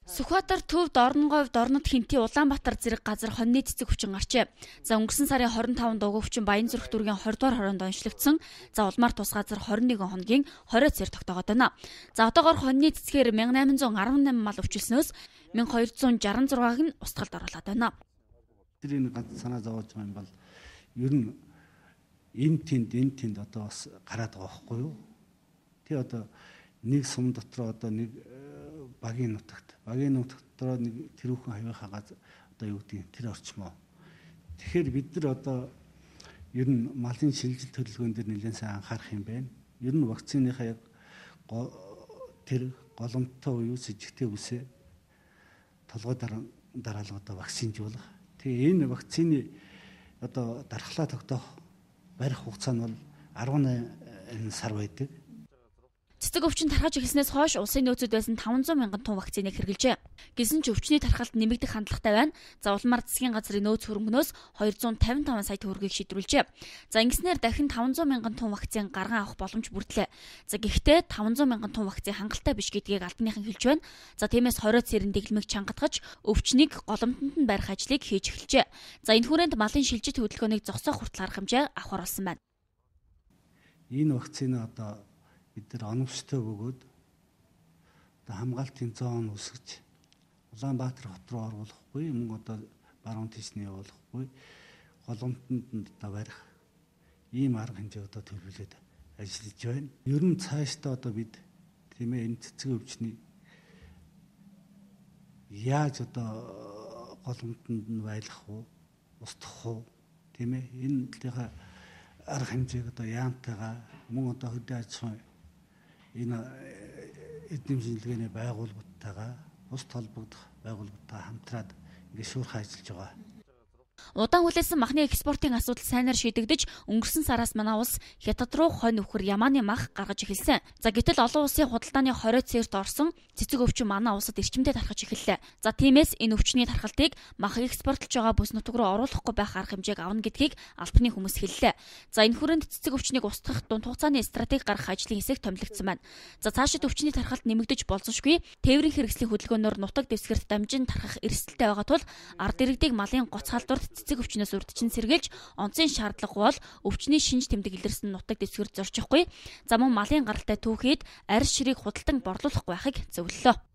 Сүхбаатар, Төв, Дорноговь, Дорнод, Хинти, Улаанбаатар зэрэг газар хоньны цэцэг өвчин гарчээ. За өнгөрсөн сарын 25-нд уг өвчин Баянзүрх дүүргийн 20 дугаар хороонд онцлогдсон. За улмаар тус газар 21 хоногийн 20 цэр тогтоогод байна. За одоогоор хоньны цэцгээр 1818 мал өвчлснөөс 1266-г нь устгалд оруулаад байна. Тэр энэ ганц санаа зовоож байгаа юм бол ер нь энэ тэнд одоо бас гараад байгаа байхгүй юу? Тэ одоо нэг сум дотор одоо нэг багийн нутагт дотор нэг тэрүүхэн хавийнхаа газ одоо юу гэдгийг тэр орчмоо. Тэгэхээр бид нар одоо ер нь малын шилжилт төлөвлөгөөн дээр нэлээд сайн анхаарах юм байна. Ер нь вакциныхаа яг тэр голомттой буюу сэжигтэй үсээ толгой дараалал одоо вакцинжуулах. Тэгээ энэ вакцины одоо дархлаа тогтоох барих хугацаа нь бол 18 сар байдаг. Цэцэг өвчин тархаж эхэлснээс хойш улсын нөөцөд байсан 500 мянган тонн вакциныг хэрэглэжээ. Гэсэн ч өвчний тархалт нэмэгдэх хандлагатай байна. За улмаар засгийн газрын нөөц хөрөнгөнөөс 255 сая төгрөгийг шийдвэрлэжээ. За ингэснээр дахин 500 мянган тонн вакцин гарган авах боломж бүрдлээ. За гэхдээ 500 мянган тонн вакцин хангалттай биш гэдгийг албаныхан хэлж байна. За тиймээс 20 цэрэн дэглэмийг чангатгаж өвчнийг голомтонд нь барих ажлыг хийж эхэлжээ. За энэ хүрээнд малын шилжилт хөдөлгөөнийг зогсоох хүртэл арга хэмжээ авахар болсон байна. Энэ вакцины одоо бид нар оновчтой бөгөөд одоо хамгаалтын зон үүсгэж Улаанбаатар хот руу оруулахгүй, мөн одоо баруун тийш нь явуулахгүй, голомтонд нь одоо барих ийм арга хэмжээ одоо төлөвлөд ажиллаж байна. Ер нь цаашдаа одоо бид тийм ээ энэ цэцэг өвчний яаж одоо голомтонд нь байлгах уу, устгах уу, тийм ээ энэ талынхаа арга хэмжээг одоо яамтайгаа мөн одоо хөдөө аж ахуйн энэ эдийн шинжилгээний байгууллагуудтайгаа бус холбогдох байгууллагуудтай хамтраад ингээд шуурхай ажиллаж байгаа. Удаан хүлээсэн махны экспортын асуудал сайнаар шийдэгдэж өнгөрсөн сараас манай улс Хятад руу хонь үхэр Яманы мах гаргаж эхэлсэн. За гэтэл олон улсын худалдааны 20 цэрт орсон цэцэг өвчин манай улсад эрчимтэй тархаж эхэллээ. За тиймээс энэ өвчний тархалтыг мах экспортлж байгаа бүс нутаг руу оруулахгүй байх арга хэмжээг авна гэдгийг албаны хүмүүс хэллээ. За энэ хүрээнд цэцэг өвчнийг устгах дунд хугацааны стратеги гаргах ажлын хэсэг томилогдсон байна. За цаашид өвчний тархалт нэмэгдэж болзошгүй тээврийн хэрэгслийн хөдөлгөөнөөр нутаг дэвсгэрт дамжин тархах эрсдэлтэй байгаа тул ард иргэдийг малын гоц халдварт цэцэг өвчнөөс урьдчилан сэргийлж онцын шаардлага бол өвчний шинж тэмдэг илэрсэн нутаг дэвсгэрт зорчихгүй. За мөн малын гаралтай түүхийд арьс ширийг худалдан борлуулахгүй байхыг зөвлөлөө.